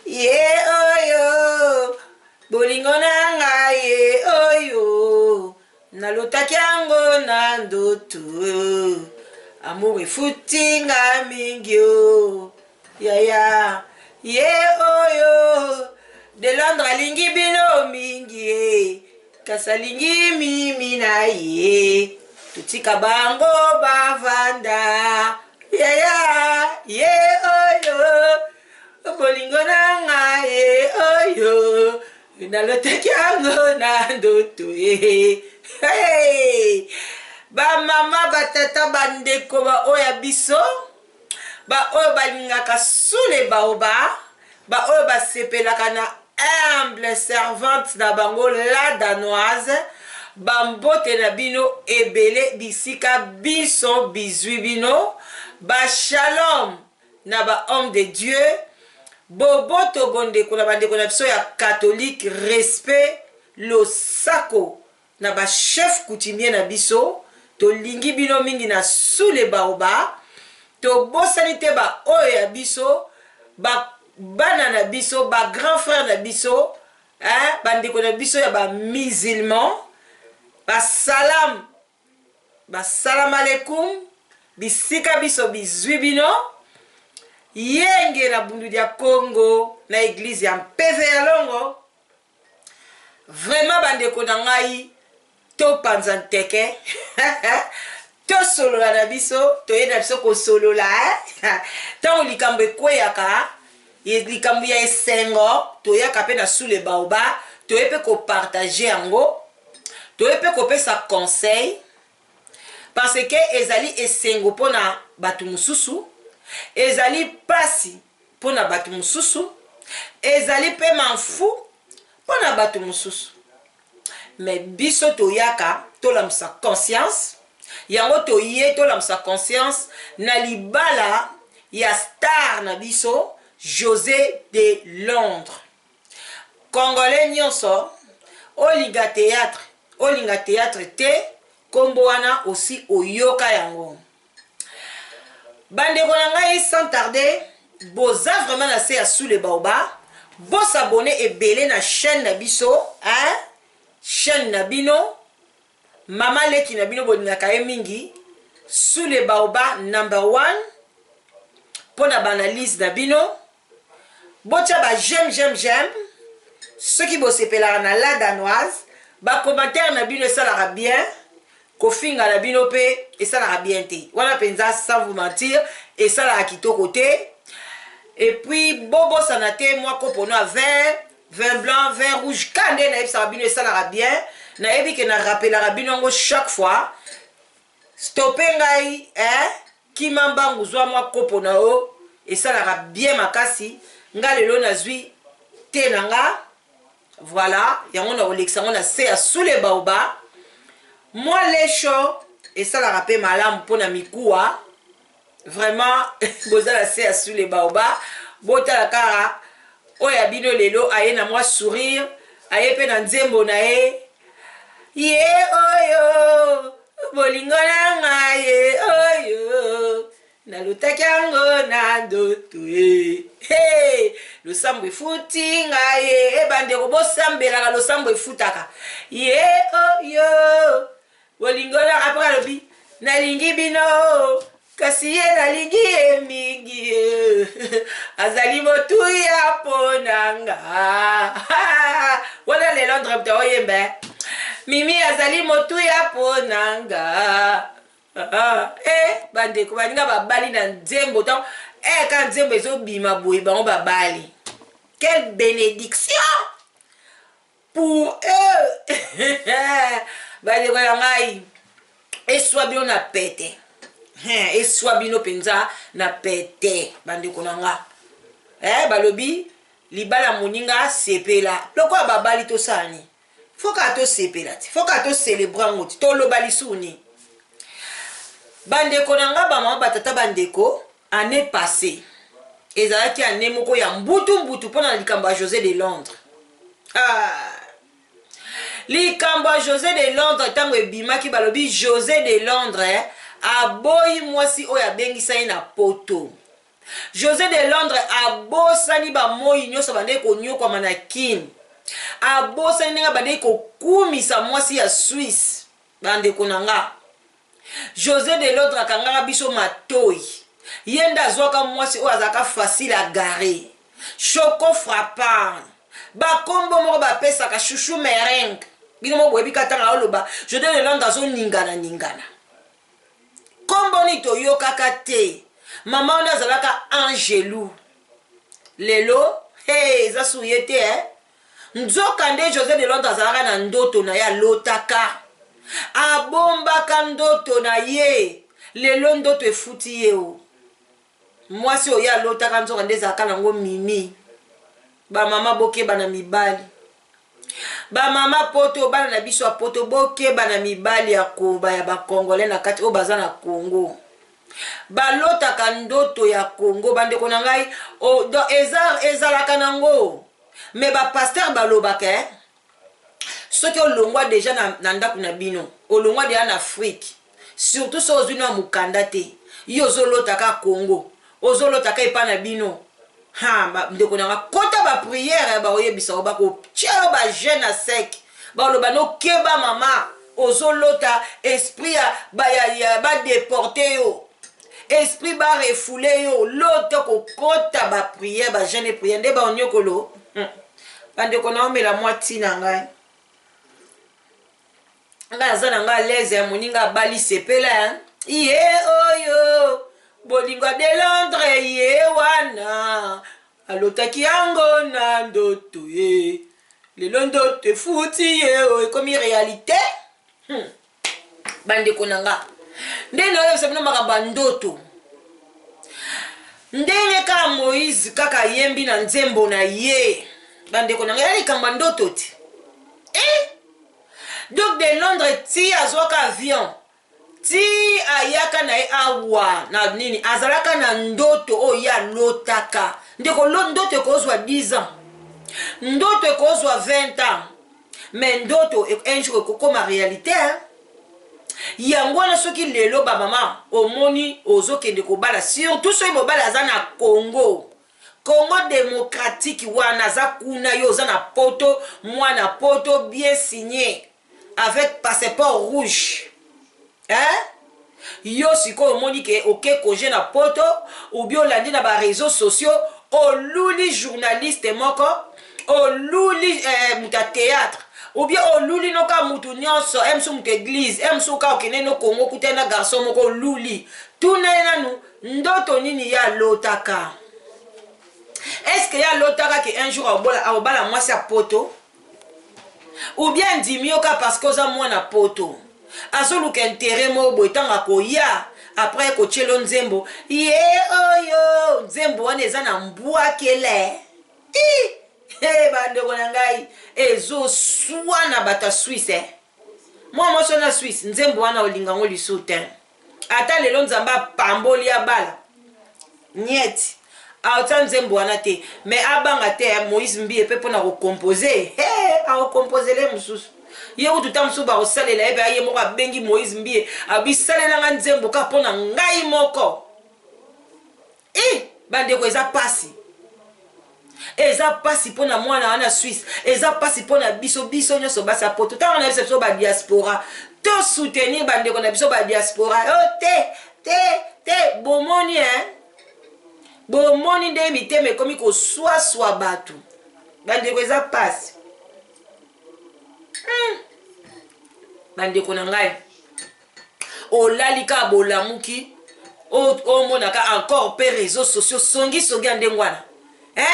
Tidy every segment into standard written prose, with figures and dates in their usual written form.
Ye oyo bolingo na ngai, ye oyo nalotaki yango na ndoto. Amour efuti nga mingi o yaya. Ye oyo de Londres alingi bino mingi ye, kasi alingi mimi na ye. Totika bango bavanda yaya. Ye oyo bolingo na ngai, ye oyo nalotaki yango na ndoto ye. Hey! Bamama, batata, bandeko, baoyo ya biso, baoyo balingaka sule baoba, baoyo basepelaka na humble servante na bango la Danoise, bambote na bino ebele bisika biso bizwi bino. Bashalom na ba homme de Dieu, boboto, bondeko na bandeko na biso ya catholique, respect, losako na ba chef coutumier na biso. Tolingi bino mingi na sous le baoba. Tobosani te baoyo ya biso, ba bana na biso, ba grand frère na biso, hein, bandeko na biso ya ba musulman, basalam, basalam alekum bisika biso bizwi bino. Yenge na Bundu dia Congo na église ya Mpeve ya Longo. Vraiment, bandeko na ngai, topanza nteke, tosolola na biso, toye na biso kosolola. Ntango likambo ekweyaka, likambo ya esengo, toyaka mpe na sous le baoba, toye mpe kopartager yango, toye mpe kopesa conseil, parce que ezali esengo mpona bato mosusu, ezali mpasi mpona bato mosusu, ezali mpe manfu mpona bato mosusu. Mais biso toyaka tolamusa conscience yango, toye tolamusa conscience na libala ya star na biso José de Londres. Congolais nyonso olinga théâtre, olinga théâtre te, nkombo wana osi oyoka yango. Bandeko na ngai, sans tarder, boza vraiment na se ya sous le baoba, bos'abonner ebele na chaîne na biso, hein? Chaîne na bino, mama leki na bino bolingaka ye mingi, sous le baoba number one, mpo na baanalyse na bino. Botya ba j'aime, j'aime, j'aime soki bosepelaka na la Danoise. Bacommentaire na bino esalaka bien, kofinga na bino mpe esalaka bien te. Wana mpenza, sans vous mentir, esalaka kitoko te. Et puis bobosana te mwa kopo no ya vin, vin blanc, vin rouge, ka nde nayebisaka bino esalaka bien. Nayebi ke narapelaka bino yango chaque fois. Stope ngai, eh? Kima mbangu, zwa mwa kopo na yo, esalaka bien makasi. Nga lelo nazwi te na nga, voilà, yango na kolekisa yango na se ya sous le baoba. Mwa lesho esalaka mpe malamu mpona mikuwa. Vraiment, boza na se ya sous le baoba. Botala kaka oyo ya bino lelo aye na mwa sourire, aye mpe na nzembo na ye. Ye oyo bolingo na ngai, ye oyo nalotaki yango na ndoto ye. Hey, losambo efuti ngai ye. E bandeko, bosambelaka, losambo efutaka. Ye oyo bolingo na, après alobi nalingi bino, kasi ye nalingi ye mingi, azali motuya mpo na nga. Wana le Londres moto oyemba mimi, azali motuya mpo na nga. E bandeko, baninga babali na nzembo. Ntango e ka nzembo ezobima boye, bango babali. Quelle bénédiction pour eux! Bandeko na ngai, eswa bino na pete, eswa bino mpenza na pete. Bandeko na nga, balobi libala moninga sepela. Lokola babali, tosala nini? Faut kaka tosepela ti, faut kaka tocélébrer yango ti toloba lisusu nini. Bandeko na nga, bamama, batata, bandeko, année passée ezalaki année moko ya mbutu mbutu mpona na likambo ya José de Londres. Ah. Likambo ya José de Londres, ntango ebimaki, balobi José de Londres aboyi mwasi oyo abengisa ye na Poto. Jose de Londres abosani ba moyi nyoso abandaki konyokwama na Kin. Abosani ndenge abandaki kokumisa mwasi ya Suisse. Bandeko na nga. Jose de Londres akangaka biso matoyi. Ye nde azwaka mwasi oyo azalaka facile à garer. Choco frappant. Ba kombo moko bapesaka chouchou merengue. Bino moko boyebi kaka ntango aoloba Jose de Londres azoningana ningana. Kombo nini toyokaka te. Mama wana azalaka angelu. Lelo hey, eza su ye te eh? Nzoka nde Jose de Londres azalaka na ndoto na ye alotaka. Abombaka ndoto na ye. Lelo ndoto efuti ye o. Mwasi oyo ye alotaka nzoka nde ezalaka nango Mimi. Ba mama bokeba na mibali. Ba mama poto bana na biso ya poto bokeba na mibali ya koba ya ba congolais na kati oyo baza na Congo. Balotaka ndoto ya Congo bandeko na ngai oh, donc eza ezalaka nango mais ba pasteur balobaka eh? Soki olongwa deja na, na ndako na bino olongwa deja na Afrique surtout soki ozwi na mokanda te yo ozolota ka Congo ozolota ka epa na bino ha ndeko na nga kota ba prière bakoyebisa yo bakotia yo ba jeune à sec baloba nokeba mama ozolota esprit ya ba, ya, ya, ba deporte yo esprit ba refoule yo lota kokota ba prière ba jeune prière nde baonyokolo hmm. Bandeko naomela mwa ti na ngai ngai aza na ngai alaise ya moninga abali sepela ye oyo bolingo ya de Londres ye wana alotaki yango na ndoto ye lelo ndoto efuti ye oyo ekomi realite hmm. Bandeko na nga nde naoyebisa bino makambo ya ndoto ndenge kaka Moïse kaka ayembi na nzembo na ye bandeko na ngai ya likambo ya ndoto te eh? Donc de Londres ti azwaka avion ti ayaka na ye awa na nini azalaka na ndoto oyo ye alotaka ndeko ndoto ekozwa 10 ans ndoto ekozwa 20 ans mais ndoto un jour ekokoma réalité hein? Yango wana soki lelo ba mama omoni ozokende kobala surtout soki mobali aza na Congo Congo démocratique wana aza kuna yo oza na poto mwana poto bien signé avec passeport rouge hein? Yo sikoyo omoni ke oke koje na poto ou bien olandi na ba réseaux sociaux oluli journaliste moko oluli eh, moto ya théâtre ou bien oluli noka mutu nyonso eh, mosusu moto église eh, mosusu kaka okende no Congo okutani na garçon moko oluli tuna ye nanu ndoto nini ye alotaka est ce que ye alotaka ke un jour akobala mwasi ya poto ou bien andimi yo kaka parce que oza mwana poto azoluka interet moko boye ntango akoya après ekotielo nzembo ye oyo nzembo wana eza na mbwakele hey, bandeko na ngai ezoswana bato ya Suisse eh. Mwa mwasi wana Suisse nzembo wana olinga yango lisusu te ata lelo Nzambe apamboli abala niet aotia nzembo wana te mais abanga te eh, Moïse Mbiye mpe mpona kocompose hey, akokomposele mosusu ye kutu ta mosusu bakosalela ye mpe ye moko abengi Moïse Mbiye abisalelanga nzembo kaka mpo na ngai moko e bandeko eza pasi eza pasi mpo na mwana wana Suisse eza pasi mpo na biso biso nyonso basi ya poto ntango na biso biso badiaspora to soutenir bandeko na biso badiaspora o oh, te te te bomoni eh? Bomoni ndenge mitema ekomi koswaswa bato bandeko eza pasi hmm. Bandeko na ngai olali kaka bolamuki omonaka encore mpe réseau sociaux songisongi ya ndenge wana eh?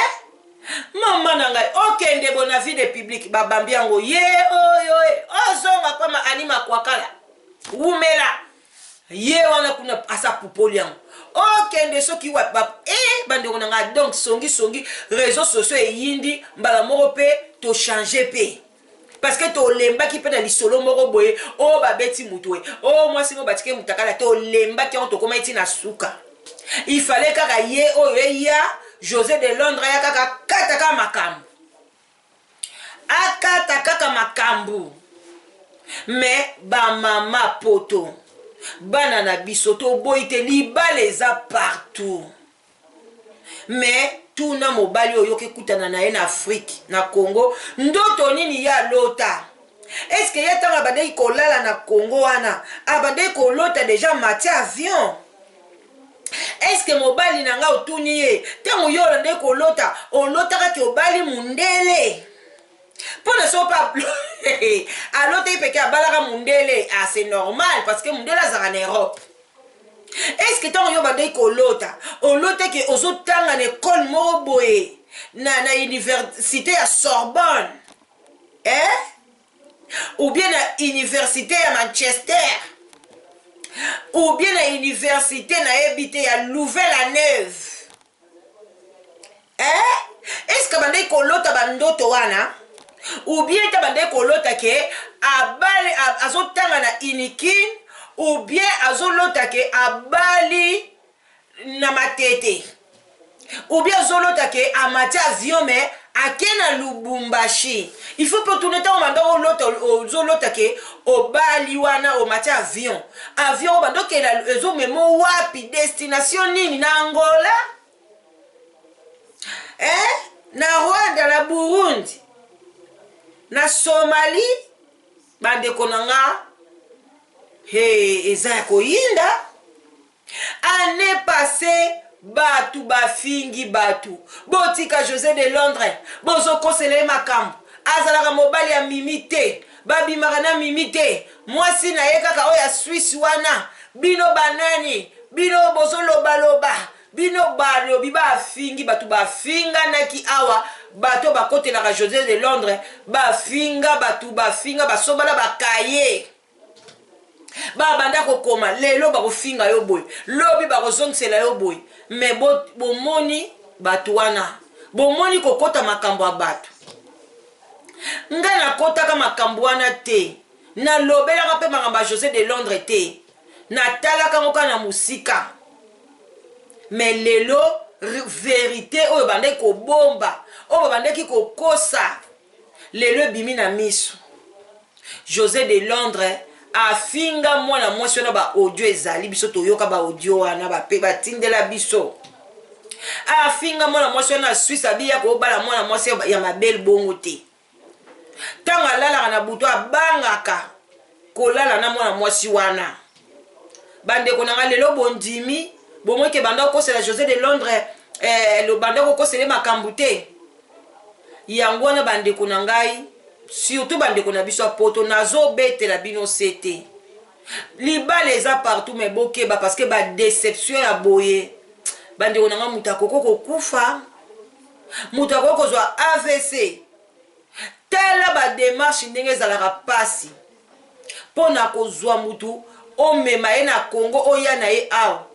Mama na ngai okende bona vie de public babambi yango ye oyo ozonga pama anima kwakala wumela ye wana kuna asa pupoli yango okende soki wapi ba eh, bandeko na ngai donc songisongi réseau sociaux eyindi mbala moko mpe tochange mpe parce que tolembaki mpe na lisolo moko boye oyo oh, babeti motu e oyo oh, mwasi ngo batike mutakala tolembaki yango tokomaki ti na suka il fallait kaka ye oyo eya José de Londres aya kaka kata kaka makambo akata kaka makambo me bamama poto bana na biso toboyi te libala eza partout. Mais tuna mobali oyo oyoki kutana na ye na Afrique, na Congo, ndoto nini ye alota? Est-ce que ye ntango abandaki kolala na Congo wana abandaki kolota deja amati avion? Est-ce que mobali na nga otuni ye ntango yo olandaki kolota olotaka ke obali mundele? Mpo na so mpe alotaki peke abalaka mundele, ah c'est normal parce que mundele azalaka na Europe. Est-ce que ntango yo obandaki kolota olotaki ozotanga na ekole moko boye na université ya Sorbonne, eh? Ou bien na université ya Manchester, ou bien na université nayebi te ya Louvain-la-Neuve, eh? Est-ce que bandaki kolota bandoto wana? Ou bien ta bandaki kolota ke abali azotanga na Unikin, ou bien azolota ke abali na Matete, ou bien azolota ke amati avion mais ake na Lubumbashi? Il faut mpe otuna ntango banda olota, ozolota ke obali wana omati avion, avion oyo banda okenda ezomema wapi, destination nini? Na Angola, eh? Na Rwanda, na Burundi, na Somalie? Bandeko na nga, he, eza ya koyinda. Année passée bato bafingi bato, botika José de Londres, bozokosela ye makambo. Azalaka mobali ya Mimi te, babimaka na Mimi te, mwasi na ye kaka oyo ya Suisse wana. Bino banani, bino bozolobaloba, bino balobi bafingi bato, bafinganaki awa. Bato bakotelaka José de Londres bafinga bato, bafinga, basobala bakaye, babanda kokoma. Lelo bakofinga yo boye, lobi bakozongisela yo boye. Me bomoni bato wana, bomoni kokota makambo ya bato. Ngai nakotaka makambo wana te, nalobelaka mpe makambo ya José de Londres te, natalaka yango kaka na mosika. Me lelo verité oyo bandaki kobomba, oyo babandaki kokosa, lelo ebimi na miso. José de Londres afinga mwana mwasi wana, ba audio ezali, biso toyoka ba audio wana, bape batindela biso. Afinga mwana mwasi wana na Suisse, abiya kobala mwana mwasi ya mabele bongo te. Ntango alalaka na butu abangaka kolala na mwana mwasi wana. Bandeko na nga, lelo bondimi bomoki banda kokosela José de Londres, banda kokosela makambo te. Yango wana bandeko na ngai, surtout bandeko na biso ya poto, nazobetela bino se te. Libala eza partout, mais bokeba, parce que ba déception ya boye, bandeko na ngai, moto akoko kokufa, moto akoki kozwa AVC. Tala ba démarche ndenge ezalaka pasi mpo na kozwa mutu omema ye na Congo, oya na ye awa.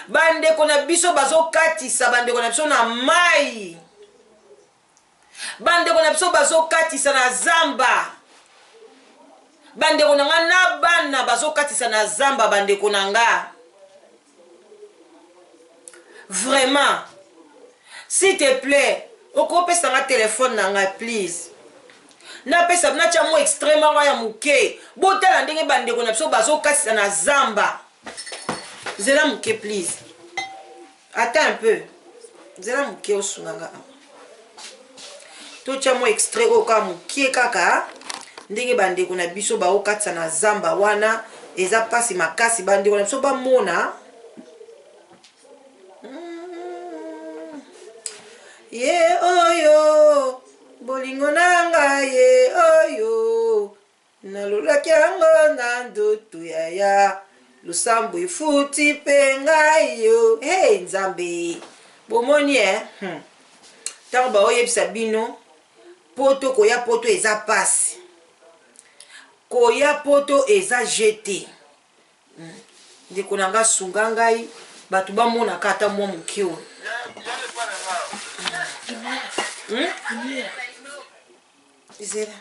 Bandeko na biso bazokatisa, bandeko na biso na mai, bandeko na biso bazokatisa na zamba, bandeko na nga na bana bazokatisa na zamba. Bandeko na nga, vraiment, s'il te plaît, okopesa nga telefone na ngai, please. Napesa, natya mwa extrait moko ya moke, botala ndenge bandeko na biso bazokatisa na zamba. Zela moke, please, attends un peu, zela moke, osunga nga totya mwa extrait oyo kaka moke kaka, ndenge bandeko na biso baokatisa na zamba wana. Eza mpasi makasi, bandeko na biso bamona ye oyo bolingo na ngai, ye oyo nalolaki yango na ndoto. Yaya losambo efuti mpe ngai yo. Hey Nzambe, bomoni e Ntango baoyebisa bino poto, koya poto eza pasi, koya poto eza jete. Ndeko na nga, sunga ngai bato bamonaka ata mwa moke oyo. Zela.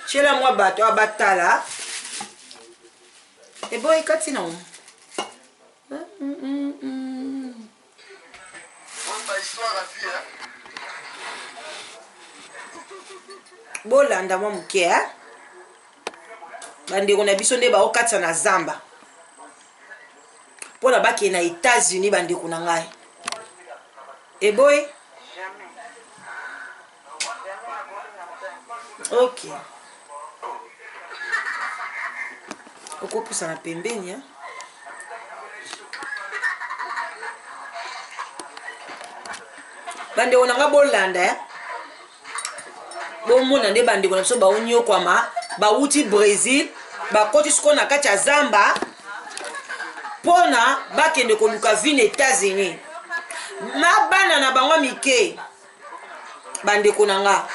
Tiela mwa bato awa batala. Eboyi kati na ngo. Histoire à vie, hein? Bolanda mwa moke, eh? Bandeko na biso nde baokatisa na zamba. mpo na bakende na Etats-Unis bandeko na ngai. Eboyi? Ok. Okopusana pembeni hein? Bandeko na ngai bolanda eh? Bomona nde bandeko na biso baonyokwama, bawuti Brésil, bakoti sikoyo na kati ya zamba mpona bakende koluka vie na États-Unis na bana na bango mike. Bandeko na nga,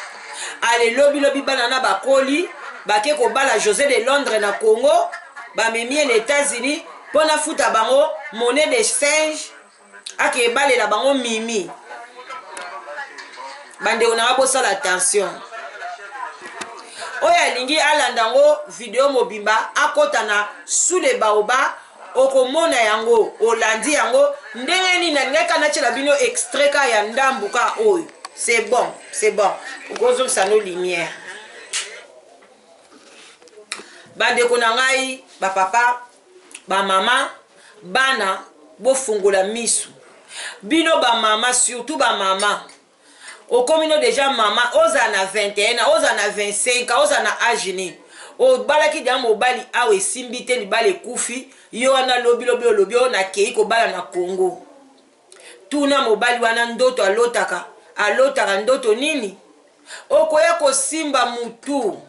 ale lobi lobi bana na bakoli bake kobala José de Londres na Congo, bamemi ye na États-Unis mpo nafuta bango monnaie de singe, ake ebalela bango mimi. Bandeko na nga, bosala attention. Oyo alingi alanda yango video mobimba, akota na Sous le Baoba, okomona yango, olandi yango ndenge nini. Nalingaki kaka natiela bino extrait kaka ya ndambu kaka oyo. C'est bon, c'est bon. Okozongisa no lumière. Bandeko na ngai, bapapa, bamama, bana, bofungola misu. Bino bamama, surtout bamama, okomi no deja mama, ozala na 21, ozala na 25, ozala na age nini, obalaki deja mobali awa, esimbi te, libala ekufi. Yo wana lobi lobi olobi oyo nakei kobala na Congo. Tuna mobali wana ndoto alotaka, alotaka ndoto nini? Okoya kosimba mutu.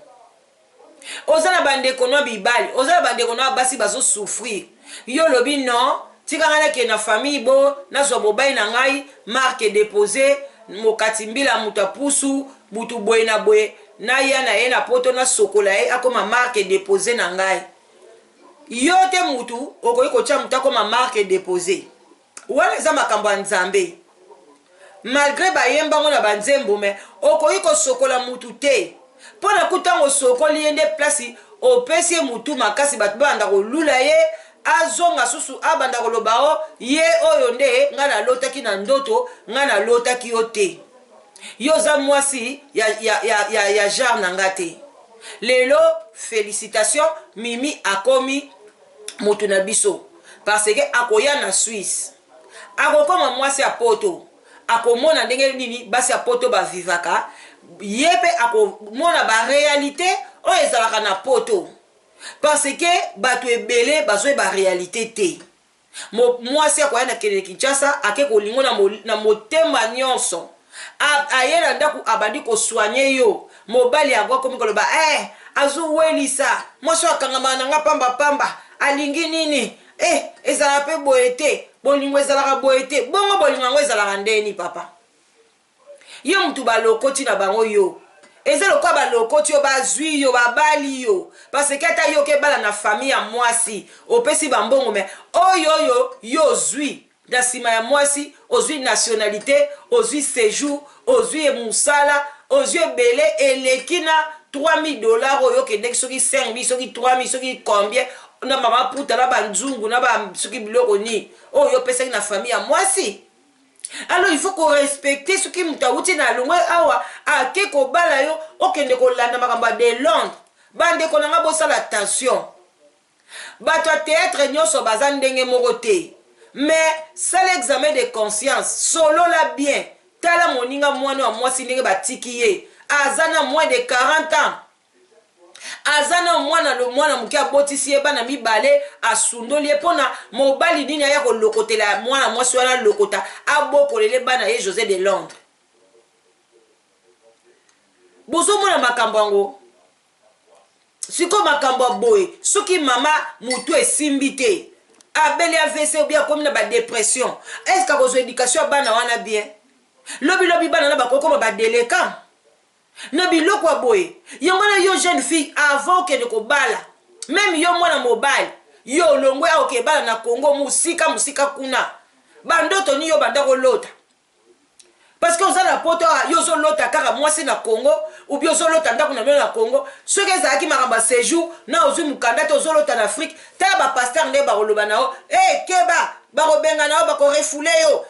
Oza na bandeko no mibali, oza na bandeko no basi, bazosouffrir. Yo olobi non, tika ngai nakende na famille, bo nazwa mobali na ngai marque déposé, mokati mbila, moto apusu butu boye na boye, naya na ye na Poto, nasokola ye, akoma marque déposé na ngai. Yo te mutu okoki kotia motu akoma marque déposé wana, eza makambo ya Nzambe. Malgré bayembango na banzembo, me okoki kosokola mutu te, mpo na kutango osokoli ye nde place opesi ye mutu makasi, bato babanda kolula ye, azonga susu, abanda koloba o ye oyo nde ngai nalotaki na ndoto. Ngai nalotaki yo te, yo oza mwasi ya genre na nga te. Lelo félicitation, Mimi akomi motu na biso, parce que akoya na Suisse, akokoma mwasi ya Poto, akomona ndenge nini basi ya Poto bavivaka. Ye mpe akomona baréalité oyo ezalaka na Poto, parce que bato ebele bazoyeba réalité te. Mwasi akoya na kende Kinshasa, ake kolingo na motema nyonso, aye na ndako, abandi kosoigner yo. Mobali yango akomi koloba azowelisa mwasi oyo, akangamaka na nga pambapamba, alingi nini? Ezalaka mpe boye te, bolingo ezalaka boye te. Bongo bolingo yango ezalaka ndeni, papa? Yo mutu balokoti na bango, yo eza lokola balokoti yo, bazwi yo, babali yo, parce que ata yo okebala na famille ya mwasi, opesi bambongo, me oyo oyo yo ozwi na nsima ya mwasi, ozwi nationalité, ozwi séjour, ozwi mosala, ozwi ebele eleki na 3000 $. Oyo okendeki soki 5000, soki 3000, soki combien, na mama puta na banzungu na ba soki biloko nini oyo opesaki na famille ya mwasi. Alors il faut korespecter. Soki moto awuti na alongwe awa, ake kobala yo, okende kolanda makambo ya de Londres. Bandeko na nga, bosala attention. Bato ya théâtre nyonso baza ndenge moko te, mais sala examen de conscience, solola bien. Tala moninga mwana ya mwasi ndenge batiki ye, aza na moins de 40 ans, aza na mwana, mwana moke, abotisi ye bana mibale, asundoli ye mpona mobali nini? Aya kolokotela mwana mwasi wana, alokota, abokolele bana ye José de Londres. Bozomona makambo yango sikoyo, makambo ya boye. Soki mama motu esimbi te, abeli AVC, obi akomi na badépression, est-ce akozwa éducation ya bana wana bien? Lobilobi bana na bakokoma badélinquant na biloko ya boye. Yango wana, yo jeune fille, avant okende kobala, même yo mwana mobali, yo olongwe awa, okebala na Congo, mosika mosika kuna, bandoto ni yo banda kolota? Parce que oza na Poto awa, yo ozolota kaka mwasi na Congo, obi ozolota ndako na bino na Congo. Soki ezalaki makambo ya séjour na ozwi mokanda te, ozolota na Afrique. Tala bapasteur nde bakoloba na yo: e keba, bakobenga na yo, bakorefouler yo,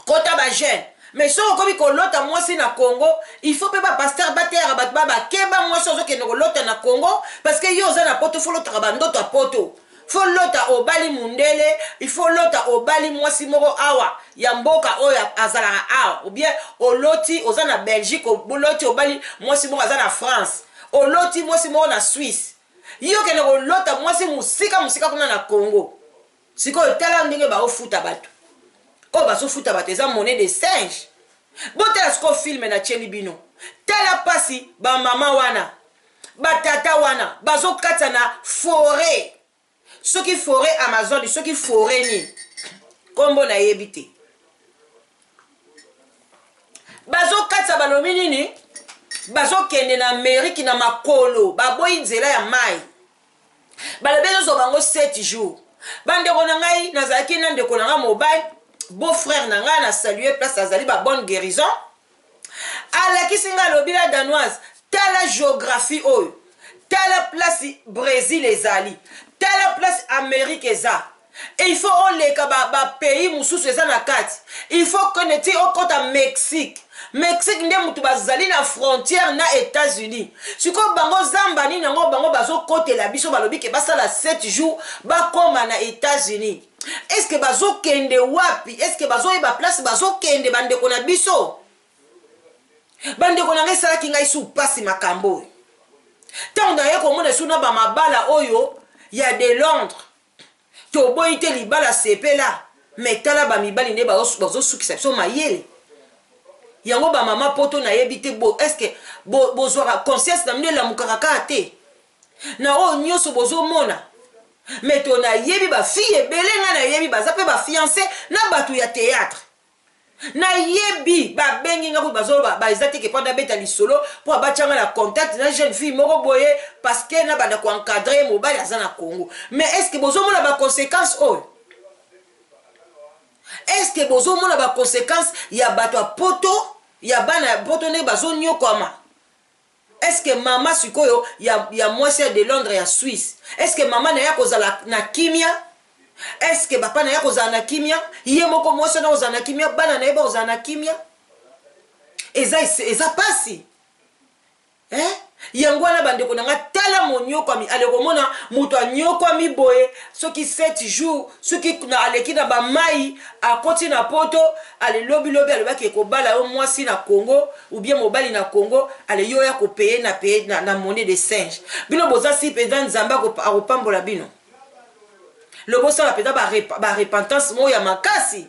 kota bajeune. Mais soki okomi kolota mwasi na Congo, il faut mpe bapasteur bateyaka bato ba bakeba, mwasi ozokende kolota na Congo, parce que yo oza na Poto, faut olotaka bandoto ya Poto. Faut lota obali mundele, il faut lota obali mwasi moko awa ya mboka oyo azalaka awa, ou bien oloti oza na Belgique, oloti obali mwasi moko aza na France, oloti mwasi moko na Suisse. Yo kende kolota mwasi mosika mosika kuna na Congo. Sikoyo tala ndenge baofuta bato oyo bazofuta bato eza monnaie de singe. Botala sikoyo film natieli bino, tala pasi bamama wana batata wana bazokatisa na foret, soki foret Amazon, soki foret nini, nkombo nayebi te. Bazokatisa balobi nini, bazokende na Amerike na makolo, baboyi nzela ya mai, balobi ezozwa bango 7 jours. Bandeko na ngai, nazalaki na ndeko na ngai mobali, beau frère na ngai, na salue place azali, ba bonne guérison. Alakisi ngai, alobi la Danoise, tala géographie oyo, tala place Brésil ezali, tala place Amérique eza, et il faut oleka bapays ba mosusu eza na kati, il faut kende ti okɔta Mexique. Mexique nde motu bazali na frontière na États-Unis. Sikoyo bango zamba nini yango bango bazokotela biso, balobi ke basala 7 jours bakóma na États-Unis. Est ce que bazokende wapi? Est ce que bazoyeba place bazokende? Bandeko na biso, bandeko na ngai, esalaki ngai su mpasi makambo oyo ntango naye komona esu na bamabala oyo ya de Londres. Toboyi te libala, sepela, mais tala bamibali nde bazosukisa biso mayele. Yango bamama poto, nayebi te bo est ce que bozwaka conscience na bino, elamukaka kaka te na oyo nyonso bozomona. Mais to nayebi bafille ebele, ngai nayebi baza mpe bafiancé na bato ya théâtre. Nayebi babengi nga kutu, bazoloba eza te ke mpo nabeta lisolo mpo abatianga na contact na jeune fille moko boye, parce que nabanda koencadre mobali aza na Congo. Mais est ce que bozomona baconséquence oyo? Est ce que bozomona baconséquence ya bato ya poto, ya bana ya poto, ndenge bazonyokwama? Est ce que mama sikoyo ya mwasi ya de Londres ya Suisse, est ce que mama na ye akozala na kimia? Est ce que papa na ye akozala na kimia? Ye moko mwasi wana akozala na kimia? Bana na ye bakozala na kimia? Eza pasi, eh? Yango wana, bandeko na nga, tala monyokwami ale komona moto anyokwami boye, soki 7 jours, soki aleki na bamai, akoti na poto, ale lobilobi alobaki ekobala yo mwasi na Congo ou bien mobali na Congo, ale yo oya kopayer na paye na monnaie de singe. Bino boza si mpenza, Nzambe akopambola bino, lobosala mpenza barepentance moko ya makasi,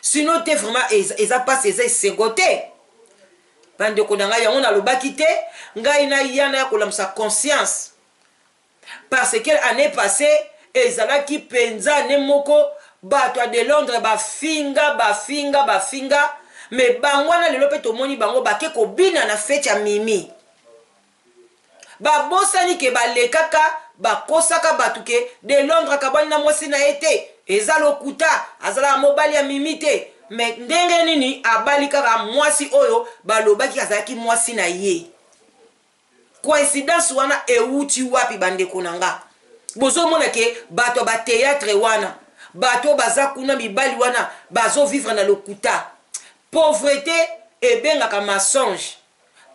sinon te vraiment eza mpasi, eza esengo te, bandeko na ngai. Yango nalobaki te, ngai naya naya kolamusa conscience, parce que année passée ezalaki mpenza année moko bato ya de Londres bafinga, bafinga, bafinga. Mais bango wana lelo mpe tomoni bango bake kobina na fête ya Mimi. Babosani ke balekaka bakosaka bato ke de Londres akabwani na mwasi na ye te. Eza lokuta, azalaka mobali ya Mimi te. Mais ndenge nini abali kaka mwasi oyo balobaki azalaki mwasi na ye? Coïncidence wana ewuti wapi, bandeko na nga? Bozomona ke bato ya bateatre wana, bato oyo baza kuna, mibali wana bazovivre na lokuta. Pauvreté ebengaka mensonge.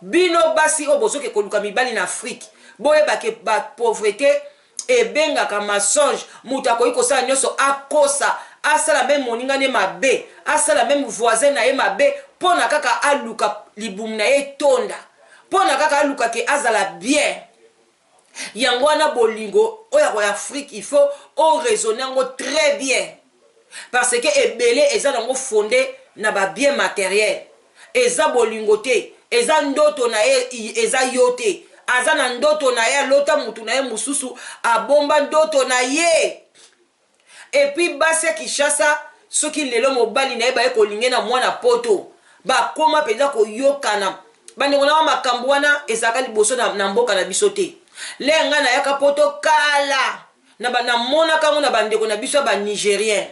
Bino basi oyo bozoke koluka mibali na Afrique, boyebake bapauvreté ebengaka mensonge. Moto akoki kosala nyonso, akosa, asala même moninga ne mabe, asala même voisin na ye mabe, mpo na kaka aluka libumu na ye etonda, mpo na kaka aluka ke azala bien. Yango wana bolingo oyo ya Afrique, il faut oraisonne yango très bien, parce que ebele eza nango fondé na babien matériel. Eza bolingo te, eza ndoto na ye, eza yo te. Aza na ndoto na ye, alota mutu na ye mosusu, abomba ndoto na ye. Et puis basi ya Kinshasa, soki lelo mobali na ye baye kolinge na mwana poto, bakóma mpenza koyokana. Bandeko na wa, makambo wana ezalaka liboso na mboka na biso te. Le ngai nayaka poto kala, namonaka yango na bandeko na biso ya banigérien.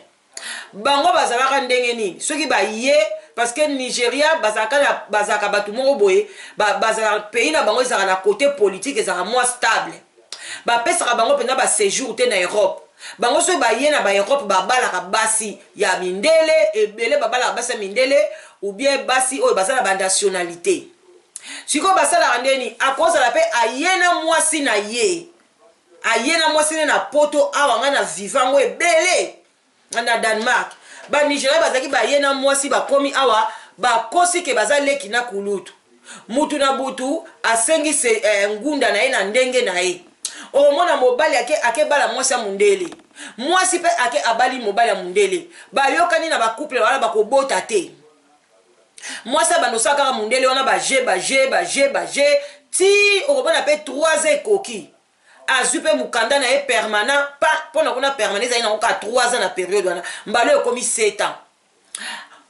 Bango bazalaka ndenge nini soki baye? Parce que Nigeria bazalaka bato moko boye, bazalaka pays na bango ezalaka na côté politique ezalaka mwa stable, bapesaka bango mpenza baséjour te na Europe. Bango soki baye na baEurope, babalaka basi ya mindele ebele, babalaka basi ya mindele ou bien basi oyo baza na banationalité. Sikoyo basalaka ndeni? Akozala mpe aye na mwasi na ye. Aye na mwasi ne na poto awa, ngai na viva yango ebele na Danemark. Banigérien bazalaki baye na mwasi, bakomi awa, bakosi ke baza leki na kulutu. Mutu na butu asengi se, ngunda na ye na ndenge na ye. Omona mobali ake akebala mwasi ya mundele, mwasi mpe ake abali mobali ya mundele, bayokani na bacouple wana, bakobota te. Mwasi abanda osala kaka mundele wana, baje baje baje baje ti okomona mpe 3 ans ekoki, azwi mpe mokanda na ye permanent pa mpona kuna. Permanent ezali nango kaka 3 ans. Na période wana, mbala oyo ekomi 7 ans,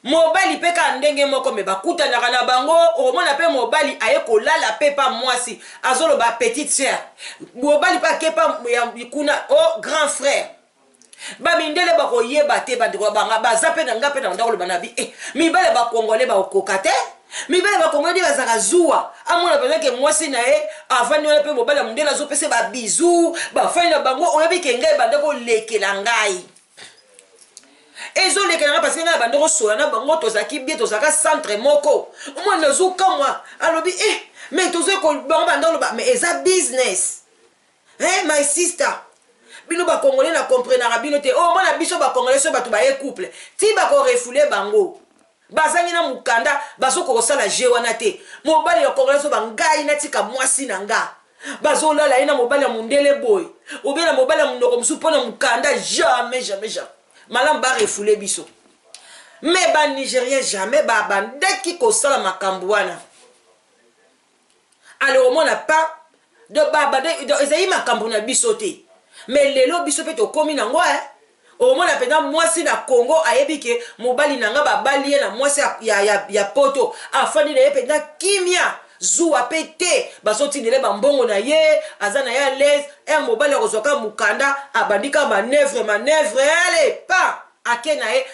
mobali mpe kaka ndenge moko, me bakutanaka na bango. Okomona mpe mobali aye kolala mpe pa mwasi, azoloba petite sœur. Mobali mpe ake pa kuna o oh, grand frère. Bamindele bakoyeba te. Bandeko banga baza mpe na nga mpe na banda koloba na bi eh, mibale bakongole bakokoka te. Mibale bakongole nde bazalaka zuwa. Amona mpenza ke mwasi na ye avandi wana mpe mobali ya mondele azopesa babizu, bafandi na bango. Oyebi ke ngai banda kolekela ngai, ezolekela nga parce que ngai na banda kosola na bango, tozalaki bien, tozalaka centre moko. Omwana nazokamwa, alobi eh, mais tozoyi bango banda koloba, mais eza business. Hey, my sister, bino bakongole na comprenaka bino te. Omona oh, biso bakongole so bato baye couple ti bakorefouler bango, bazangi na mokanda, bazokoka kosala je wana te. Mobali ya kongole so bangai natika mwasi na nga, bazolala ye na mobali ya mondele boye, obie na mobali ya monoko mosusu mpo na mokanda, jamais, jamais, jamais. Malamu barefouler biso. Mais banigérien jamais babandaki kosala makambo wana. Alors omona pa donc ezali makambo na biso te. Mais lelo biso mpe tokómi nango eh. Omona mpenza mwasi na Congo ayebi ke mobali na nga babali ye na mwasi ya poto, afandi na ye mpenza kimia, zuwa mpe te, bazotindela bambongo na ye, aza na ye à l'aise. Ere mobali akozwa kaka mokanda, abandi kaka manœuvre, manœuvre, ale pa ake na ye,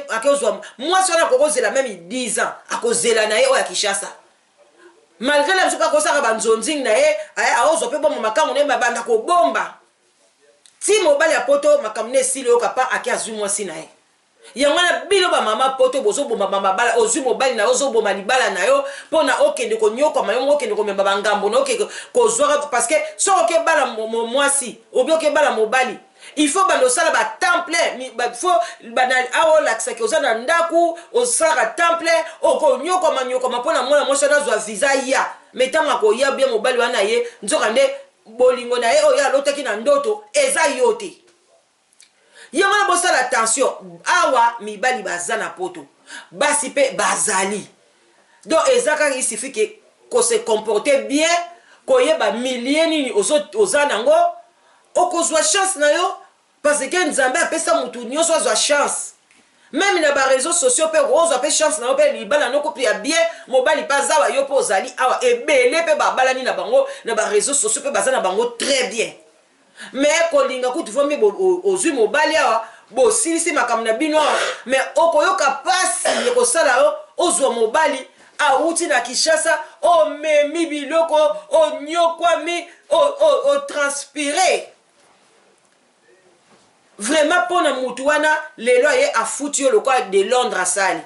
akozwa mwasi wana, akokozela même 10 ans, akozela na ye oyo ya Kinshasa. Malgré na biso mpe akosaka banzonzingi na ye, aozwa mpe bomba makambo na ye, mabanda kobomba ti mobali ya poto makambo na esili, oyoka pa ake azwi mwasi na ye. Yango wana bino bamama poto bozoboma mabala. Ozwi mobali na yo, ozoboma libala na yo mpona okende konyokwama yo moko, okende komema bangambo na okende kozwaka. Parce que soki okebala mwasi obi okebala mobali, il faut banda osala batemple, faut awa olakisaki oza na ndako, osalaka temple, okonyokwama nyokwama mpona mwana mwasi wana azwa visa ya. Mais ntango akoya bien, mobali wana ye nzoka nde bolingo na ye oyo alotaki na ndoto eza yo te. Yango wana bosala attention. Awa mibali baza na poto, basi mpe bazali. Donc eza kaka, il suffit ke kose comporter bien, koyeba milieu nini oza nango, okozwa chance na yo, parce que Nzambe apesa mutu nyonso azwa chance. Même na baréseaux sociaux mpe ozwa mpe chance na yo, mpe libala noko mpe ya bien, mobali mpe aza awa, yo mpe ozali awa. Ebele mpe babalani na bango na baréseaux sociaux mpe baza na bango très bien. Mais kolinga kutu vomi, ozwi mobali awa, bosilisi makambo na bino awa, mais okoyoka mpasi ekosala yo. Ozwa mobali awuti na Kinshasa, omemi biloko, onyokwami, otranspire vraiment mpo na mutu wana. Lelo aye afuti yo lokola de Londres asali.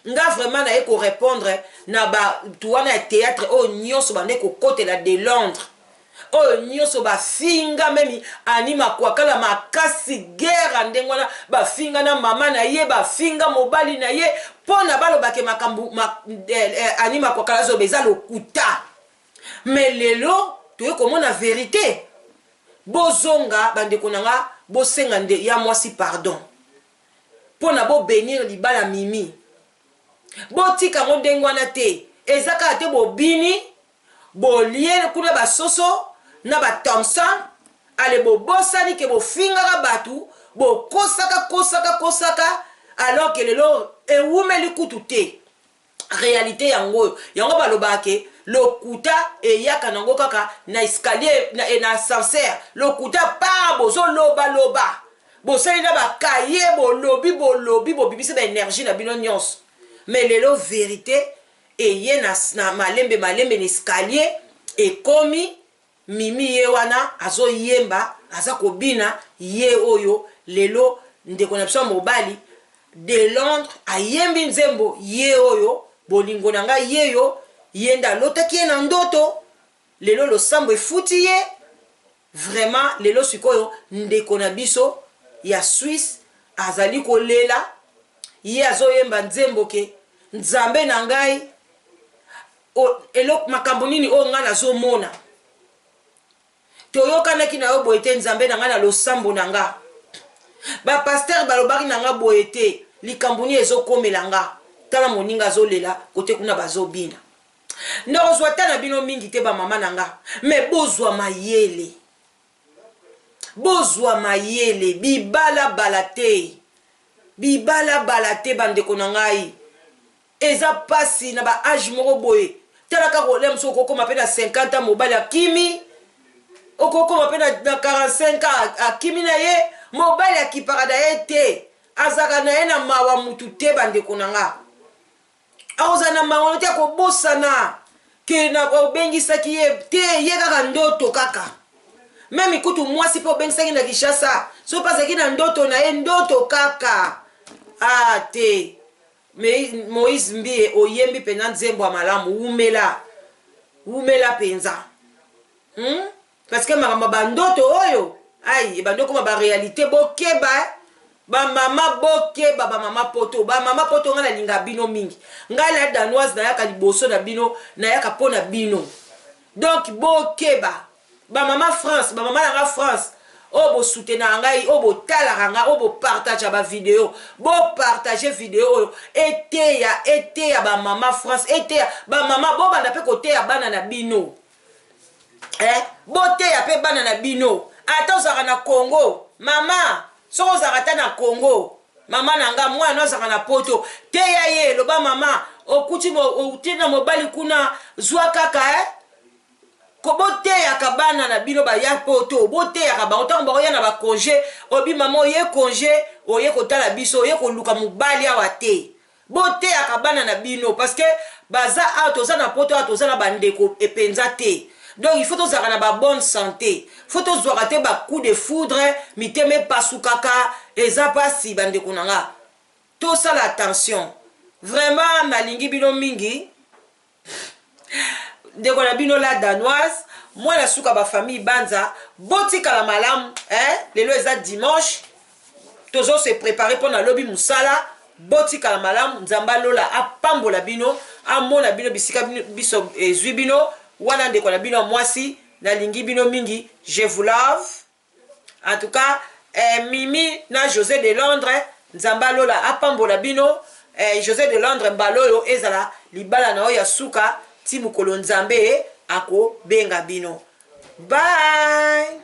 Nga vraiment naye korépondre na bato wana ya théâtre oyo nyonso bande kokotela de Londres, oyo nyonso bafinga même Ani Makwakala makasi, guerre ndenge wana, bafinga na mama na ye, bafinga mobali na ye, mpo na balobake makambo ma, Ani Makwakala azoba eza lokuta. Mais lelo toye komona vérité. Bozonga, bandeko na nga, bosenga nde ya mwasi pardon mpo na bobénir libala. Mimi, botika yango ndenge wana te. Eza kaka te bobini, bolie kuna basoso na bathomson, ale bobosani ke bofingaka bato, bokosaka kosaka kosaka, alors ke lelo ewumeli kutu te. Réalité yango oyo, yango balobaka ke lokuta eyaka nango kaka na escalier, na ascenseur. Lokuta pa bozolobaloba, bosali na bakaye, bolobi bolobi, bobimisi baénergie na bino nyonso. Mais lelo vérité eye na malembe malembe na escalier ekomi. Mimi ye wana azoyemba, aza kobina ye oyo. Lelo ndeko na biso ya mobali de Londres ayembi nzembo ye oyo, bolingo na ngai ye yo, ye nde alotaki ye na ndoto. Lelo losambo efuti ye. Vraiment lelo sikoyo ndeko na biso ya Suisse azali kolela, ye azoyemba nzembo ke Nzambe na ngai eloko makambo nini oyo ngai nazomona, toyokanaki na yo boye te Nzambe na ngai na losambo na nga, ba pasteur balobaki na nga boye te, likambo nini ezokomela nga? Tala moninga azolela kote kuna bazobina. Nakozwa ata na bino mingi te ba mama na nga, mais bozwa mayele, bozwa mayele, bibala bala te, bibala bala te ba ndeko na ngai. Eza pasi na ba age moko boye, tala kaka olia mosusu okokoma pe na 50 ans mobali akimi, okokoma pe na 45 ans akimi na ye, mobali akipaka na ye te, azalaka na ye na mawa mutu te ba ndeko na nga. Akozala na mawa te, akobosana ke na obengisaki ye te, ye kaka ndoto kaka. Meme kutu mwasi pe obengisaki na Kinshasa, soki pe azalaki na ndoto na ye, ndoto kaka. Ah te. Moïse Mbiye oyembi penza nzembo ya malamu, wumela. Wumela penza. Parce que makambo ya ba ndoto oyo ai ebandi okoma ba realite, bokeba eh. Ba mama bokeba, ba mama poto, ba mama poto ngai nalinga bino mingi. Ngai la danoise nayaka liboso na bino, nayaka po na bino. Donc bokeba. Ba mama France, ba mama na nga France oyo bo soutenaka ngai, oyo botalaka ngai, oyo bo partager ba video, bo partager video oyo eteya, eteya ba mama France, eteya ba mama, bobanda pe koteya bana na bino. Eh, boteya pe bana na bino. Ata ozalaka na Congo, mama, soki ozalaka ata na Congo, mama na nga, mwana ozalaka na poto, teya ye, loba mama, okuti okuti na mobali kuna, zwa kaka eh. Ko boteyaka bana na bino baya poto, boteyaka bango ntango bakoya na ba congé, obi mama oye congé, oye kotala biso, oye koluka mobali awa te. Boteyaka bana na bino parce que baza awa, toza na poto awa, toza na ba ndeko epenza te. Donc il faut tozalaka na ba bonne santé, faut tozwaka te ba coup de foudre, mitema epasukaka, eza pasi ba ndeko na nga. Tosala attention. Vraiment nalingi bino mingi. Ndeko na bino la danoise, mwana suka ba famille Banza, botikala malamu eh? Lelo eza dimanche, tozo se preparer pona lobi musala. Botikala malamu, Nzambe alola apambola bino, amona bino bisika biso ezwi bino. Wana ndeko na bino ya mwasi, nalingi bino mingi, je vous love. En tout cas, eh, Mimi na José de Londres, Nzambe alola apambola bino. Eh, José de Londres mbala oyo ezala libala na yo ya suka ti mokolo Nzambe akobenga bino. Bye.